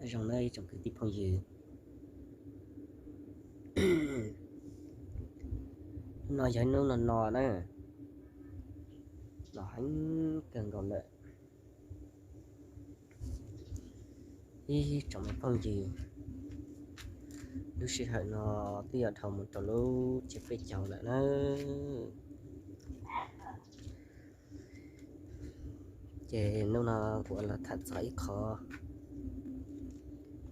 Zoo na ib tsoom kwv tij phooj ywg, hnub no yog hnub no no na, los heev kawg nkaus lawm ib tsoom me phooj ywg. Lub sij hawm no twb yuav dhau mus rau lub tsiab peb caug lawm na. Ces hnub no kuv los tham txog ib qho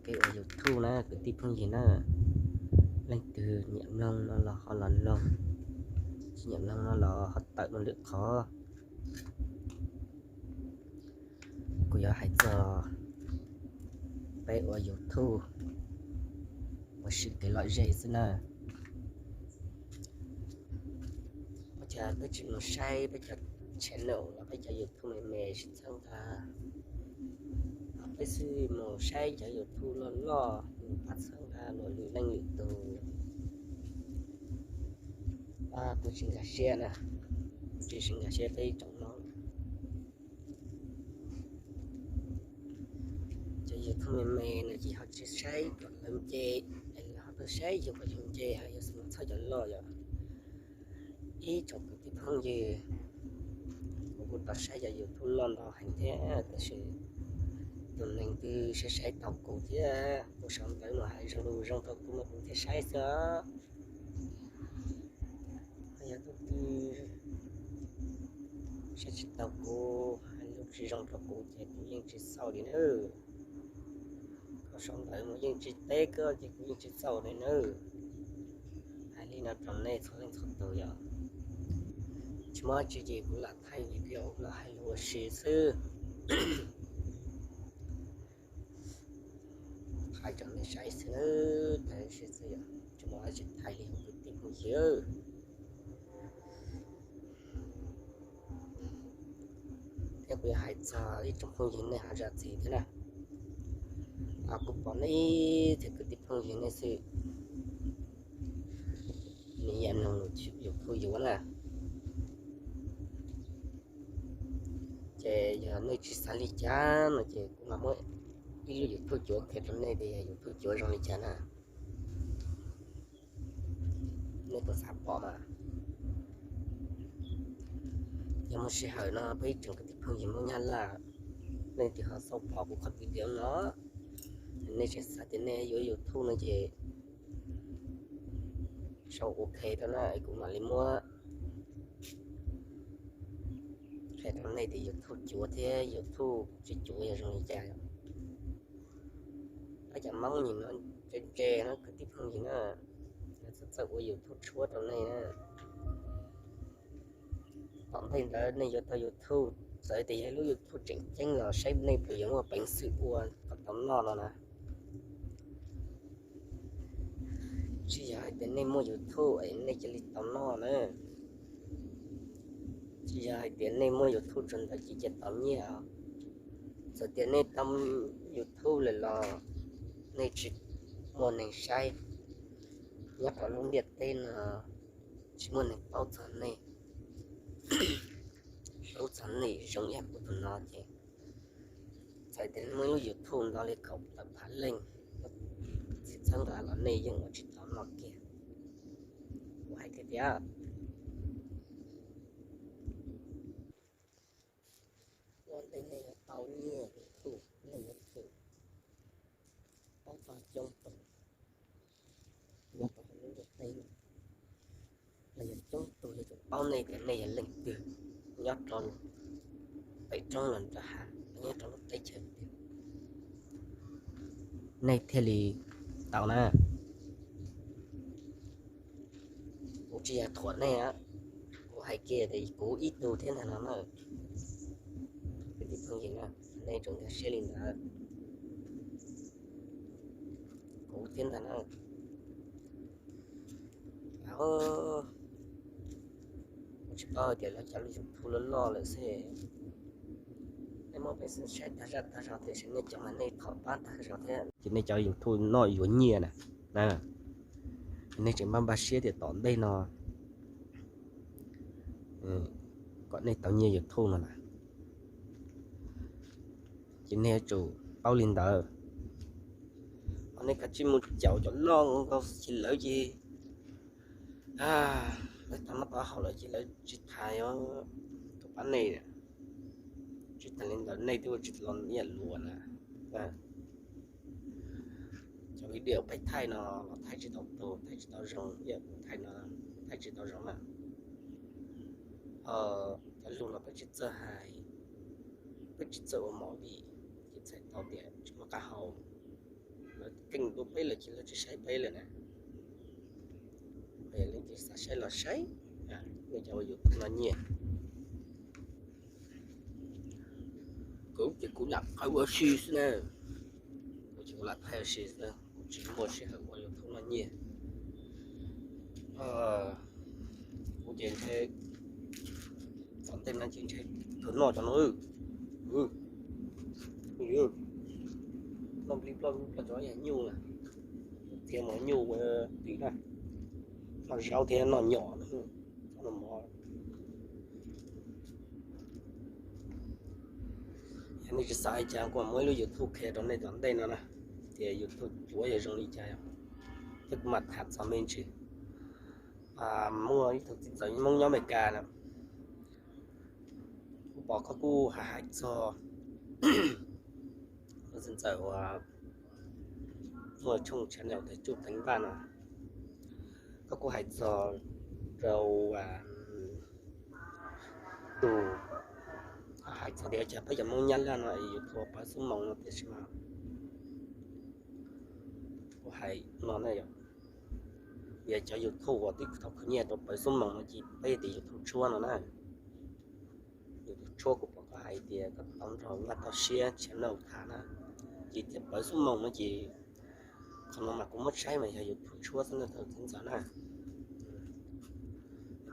kev ua YouTube na kwv tij phooj ywg na. Leej twg nyiam mloog no los ho los mloog, tsis nyiam mloog no los ho tawm mus lwm qhov. Kuv yuav hais txog peb ua YouTube ua sib kev lom zem xwb na. Ua cas peb tsis mus saib peb cov channel los peb cov YouTube me me sib txhawb nqa, peb xwb mus saib cov YouTube loj loj mus pab txhawb nqa luag lwm leej lwm tus. Kuv tsis nkag siab na, tsis nkag siab peb tsoom no. Cov YouTube me me no ces ho tsis saib kom lawv nce, es lawv ho tuaj saib yus kom yus nce, ho yus xav mus txhawb cov loj yom. Ib tsoom kwv tij phooj ywg, kuv kuj tau saib cov YouTube loj ntau heev thiab, tab sis tus neeg twg saib saib tau kuv thiab kuv sau ntawv mus hais zoo zoo rau kuv mas kuv thiaj saib xwb. Yog tus twg saib tsis tau kuv, hais lus tsis zoo rau kuv ces kuv yeej tsis xaus li nawb. Koj sau ntawv mus yeej tsis teb koj ces kuv yeej tsis xaus li nawb. Hais li no rau nej txhua leej txhua tus yom. Tsis muaj dab tsi ces kuv lam thaij video los hais lus ua si xwb. Thaij rau nej saib xwb, thaij ua si xwb yom, tsis muaj dab tsi thaij li kwv tij phooj ywg. Thiab kuv yuav hais txog ib tsoom phooj ywg nej ho zam txim thiab na. Kuv pom nej ib txhia kwv tij phooj ywg nej xwb, nws yam no YouTube yuav na. Ces yog nej tsis xav li cas no ces kuv mam muab ib lub YouTube cuav qhia rau nej tias yog YouTube cuav zoo li cas na. Nej puas xav pom mas? Yog muaj sij hawm no peb ib tsoom kwv tij phooj ywg Hmoob Nyab Laj, leej twg ho xav pom kuv qhov video no, nej tseem xav tias nej yuav YouTube no ces sau OK rau na, kuv mam li muab qhia rau nej tias YouTube cuav thiab YouTube tsis cuav yog zoo li cas. Ab, cov Hmoob nim no ntse ntse no kwv tij phooj ywg na, txawj txawj ua YouTube tshuab rau nej na. Tom ntej ntawd nej yuav tau YouTube, txawm tias yog lub YouTube tseem ceeb los saib nej puas yuav muaj peev xwm ua kom tau noj no na. Tsis yog hais tias nej muaj YouTube es nej cia li tau noj na. Tsis yog hais tias nej muaj YouTube tsuas ntawd ces cia tau nyiaj. Txawm tias nej tau YouTube lawm los nej tsis muaj neeg saib, nyob rau lub ntiaj teb no tsis muaj neeg paub txog nej, paub txog nej zoo ib yam kuv tus no ces txawm tias muaj ib lub YouTube nto li kaum tawm phav leej txhawb nqa los nej yeej ua tsis tau noj kiag. Kuv hais tiag tiag, ua ntej nej yuav tau nyiaj YouTube nej yuav tsum paub txog coob tus nyob rau hauv lub ntiaj teb no, los yog coob tus yuav tsum paub nej tias nej yog leej twg nyob rau pem roob los nram hav, nyob rau lub teb chaws twg, nej thiaj li tau na. Kuv tsis yog thuam nej, kuv hais kiag tias kuv ib tug thiab ntag no na. Kwv tij phooj ywg na, nej tsuas nkag siab li ntawd, kuv thiab ntag na. Kuv tsis paub hais tias lawv cov YouTube loj loj lawm xwb, nej muaj peev xwm saib tag zaj tag zog tiam sis nej cov mas nej qhov pab tag zog thiab ces nej cov YouTube noj yuav nyiaj na. Nej tseem npaj npaj siab tias tom ntej no kom nej tau nyiaj YouTube no na, ces nej yuav tsum paub li ntawd. Nej kav tsij mus caum cov loj nkaus ces lawv ces, lawv tau noj tau haus lawm ces lawv tsis tas tus pab nej, tsis tas li ntawd nej twb ua tsis los ib yam luag na. Cov video peb thaij no los thaij tsis tau tug, thaij tsis tau zoo, ib yam kuv thaij no thaij tsis tau zoo na. Cov lus los peb tsis txawj hais, peb tsis txawj ua mov vim ces txhais tau tias tsis muaj qab hau. Lawv keej dua peb lawm ces lawv tsis saib peb lawm na. Yog leej twg xav saib los saib, nej cov ua YouTube no nyiaj. Kuv ces kuv lam qhawv ua si xwb na, kuv ces kuv lam thaij ua si xwb, kuv tsis muaj sij hawm ua YouTube no nyiaj. Kuv ces ntshe tom ntej no ces ntshe tus noj cov no, noj plij ploj plij ploj cov yam nyuj na, thiab mov nyuj ua tim na, noj zaub thiab noj nyom no. Yog nej tsis xav li cas kuv muaj ib lub YouTube qhia rau nej tom ntej no na, tias YouTube cuav yog zoo li cas, thiab kuv mam tham txog me ntsis muaj ib tug txiv ntxawm Hmoob nyob Amelikas na, kuv pom koj kuj hais hais txog, txiv ntxawm uas muaj tshooj channel tias Tsuj Teev Vaj no, koj kuj hais txog rau tus, hais txog tias cas peb cov Hmoob Nyab Laj no yus thuam pawv xub moos no tiam sis mas kuv hais no na yom, yog cov YouTube uas twb tau khwv nyiaj rau pawv xub moos no ces peb tias YouTube tshuab no na. YouTube tshuab kuv pom koj hais tias koj tau nrog Vaj Toj Siab channel tham na, ces tias pawv xub moos no ces qhov no mas kuv muab saib mas yog YouTube tshuab xwb na txiv ntxawm na.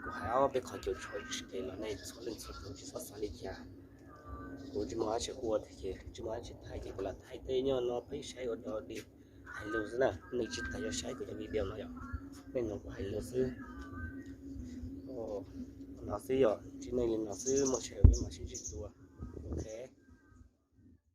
Kuv hais ob peb qhov cus tshuav tsis tes los nej txhua leej txhua tus tsis txhob xav li cas. Kuv tsis muaj dab tsi ua ces tsis muaj dab tsi thaij ces kuv lam thaij tej nyob no peb saib ua dog dig hais lus xwb na. Nej tsis tas yuav saib kuv cov video no yom, nej mloog kuv hais lus xwb. No xwb yom, tsis nej li no xwb, muaj sij hawm peb mam sib ntsib dua. Ok.